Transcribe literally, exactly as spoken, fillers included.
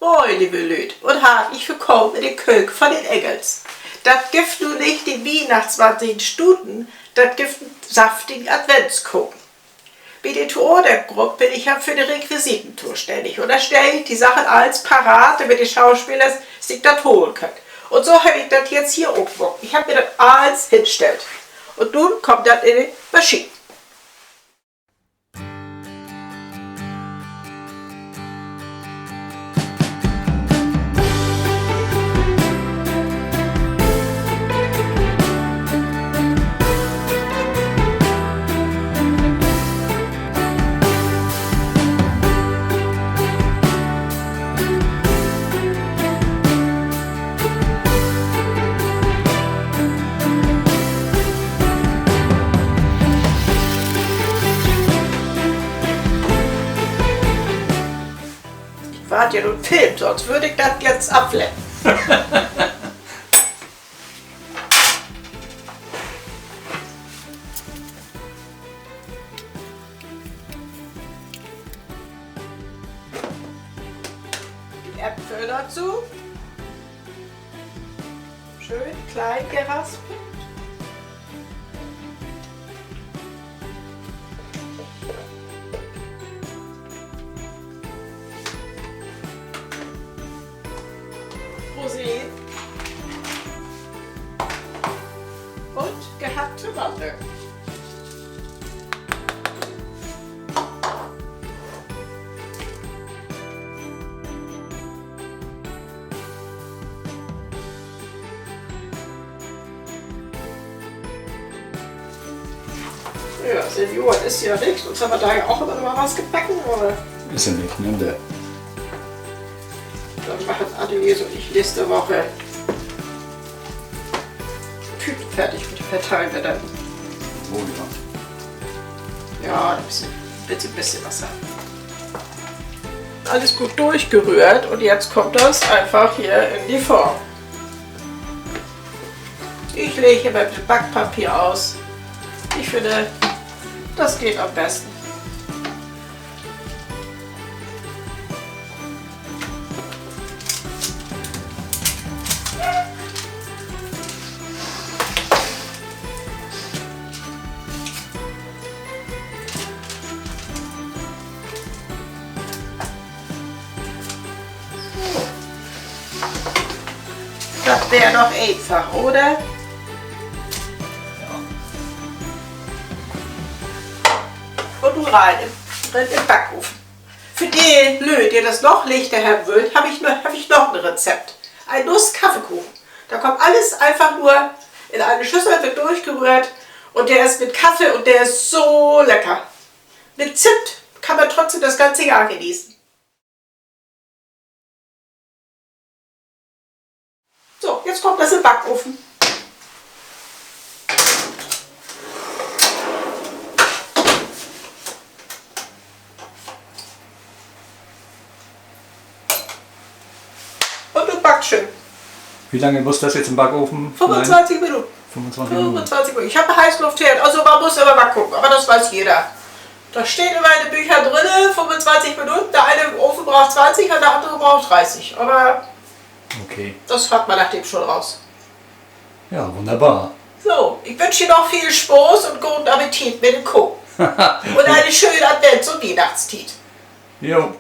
Moin, leve Lüüd, un hartlich willkamen in de Köök von de Engels. Dat gifft nu nich de Wiehnachtsmann sien Stuten, dat gifft en saftigen Adventskoken. Bi de Theatergrupp bün ik ja för de Requisiten tostännig. Un dor stell ik de Sachen allens parat, dormit de Schauspelers sik dat holen köönt. Un so heff ik dat jetzt hier ok maakt. Ik heff mi dat allens henstellt. Un nu kummt dat in de Maschien. Ik warr ja nu filmt, sünst würr ik dat jetzt afletten. De Äppel dorto. Schöön klein geraspelt. Rosinen un gehackte Mandel. Ja, Senioren is ja nix. Uns hebbt wi dor ja ok immer noch mal wat gebackt, aver is ja nix, ne? Denn maakt Annelies un ik nächste Woche Tüten fertig un de verteilt wi denn. Oh ja. Ja, en beten, beten, beten Wasser. Alles goot dörchgeröhrt un jetzt kummt dat eenfach hier in de Form. Ik legg hier mal dat Backpapier ut. Ik finn, dat geiht an'n besten. Dat weer doch eenfach, oder? Un nu rein in, in den Backoven. För de Lüüd, de dat noch lichter hebben wüllt, heff ik, heff ik noch en Rezept. En Nuss-Kaffeekuchen. Dor kummt alles eenfach nur in en Schüssel, warrt dörchgeröhrt un de is mit Kaffee un de is so lecker. Mit Zimt kann man trotzdem dat ganze Johr genießen. So, jetzt kummt dat in den Backoven. Un du backst schöön. Wie lange muss das jetzt im Backofen bleiben? Fünfundzwanzig Minuten. Fünfundzwanzig Minuten. Fünfundzwanzig Minuten. Ik heff Heißluft hier, also man muss immer mal kieken, aver dat weet jeder. Dat steiht immer in de Böker drin, fünfundzwanzig Minuten, de ene Ofen bruukt zwanzig un de annere bruukt dreißig. Aver dat hett man doch schon raus. Ja, wunderbar. So, ik wünsch di noch veel Spaaß un goden Appetit mit den Koken. Un en schöne Advents- un Wiehnachtstiet. Jo.